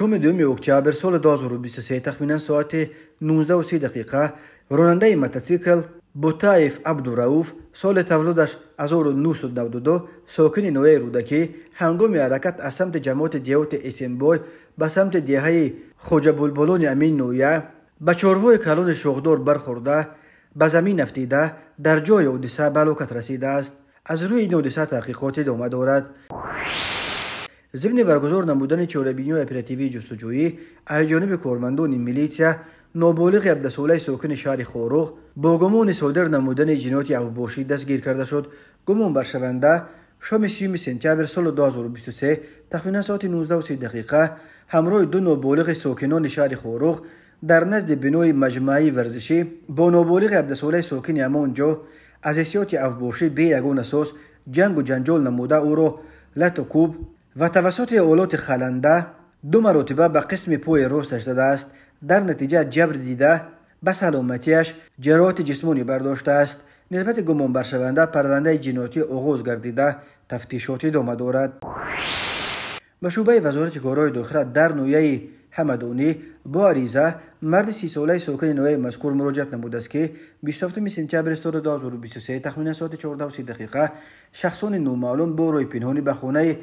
Шоми 2 октябр соли 2023 тахминан соати 19:30 ронандаи мотосикл Бутаев Абдурауф соли таваллудаш 1992 сокини ноҳияи Рӯдакӣ ҳангоми ҳаракат аз самти ҷамоати деҳоти Эсенбой ба самти деҳаи Хоҷабулбулони амин ноҳия ба чорвои калони шохдор бархӯрда ба замин афтида дар ҷои ҳодиса ба ҳалокат расидааст. Аз рӯи ин ҳодиса таҳқиқот идома дорад. Зимни баргузор намудани чорабиниҳои оперативии ҷустуҷӯӣ аз ҷониби кормандони милитсия ноболиғи 17-солаи сокини шаҳри Хоруғ бо гумони содир намудани ҷинояти авбошӣ дастгир карда шуд. Гумонбаршаванда шоми 30 сентябр соли 2023 тахминан соати 19:30 ҳамроҳи ду ноболиғи сокинони шаҳри Хоруғ дар назди бинои маҷмӯаи варзишӣ бо ноболиғи 17-солаи сокини ҳамон ҷо аз ҳиссиёти авбошӣ бе ягон асос ҷангу ҷанҷол намуда ӯро лату кӯб ва тавассути олоти халанда ду маротиба ба қисми пои росташ задааст. Дар натиҷа ҷабр дида ба саломатиаш ҷароҳати ҷисмонӣ бардоштааст. Нисбати гумонбаршаванда парвандаи ҷиноятӣ оғоз гардида тафтишот идома дорад. Ба шӯъбаи вазорати корҳои дохила дар ноҳияи Ҳамадонӣ бо ариза марди 30-солаи сокини ноҳияи мазкур муроҷиат намудааст, ки 27 сентябри соли 2023 тахминан соати 14:30 шахсони номаълум бо роҳи пинҳонӣ ба хонаи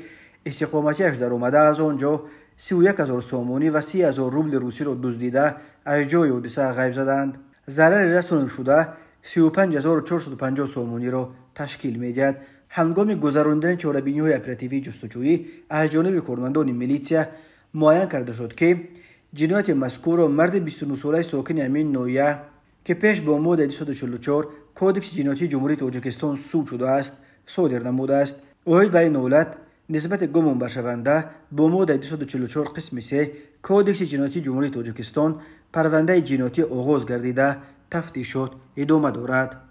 истиқоматиаш даромада аз он ҷо 31 000 сомонӣ ва 30 000 рубли русиро дуздида аз ҷои ҳодиса ғайб заданд. Зарари расоншуда 35 450 сомониро ташкил медиҳад. Ҳангоми гузаронидани чорабиниҳои оперативии ҷустуҷӯӣ аз ҷониби кормандони милитсия муайян карда шуд, ки ҷинояти мазкурро марди 29-солаи сокини ҳамин ноҳия, ки пеш бо моддаи 244 Кодекси ҷиноятии Ҷумҳурии Тоҷикистон суд шудааст, содир намудааст. Оид ба ин ҳолат нисбати гумонбаршаванда бо моддаи 244 қисми 3 Кодекси ҷиноятии Ҷумҳурии Тоҷикистон парвандаи ҷиноятӣ оғоз гардида тафтишот идома дорад.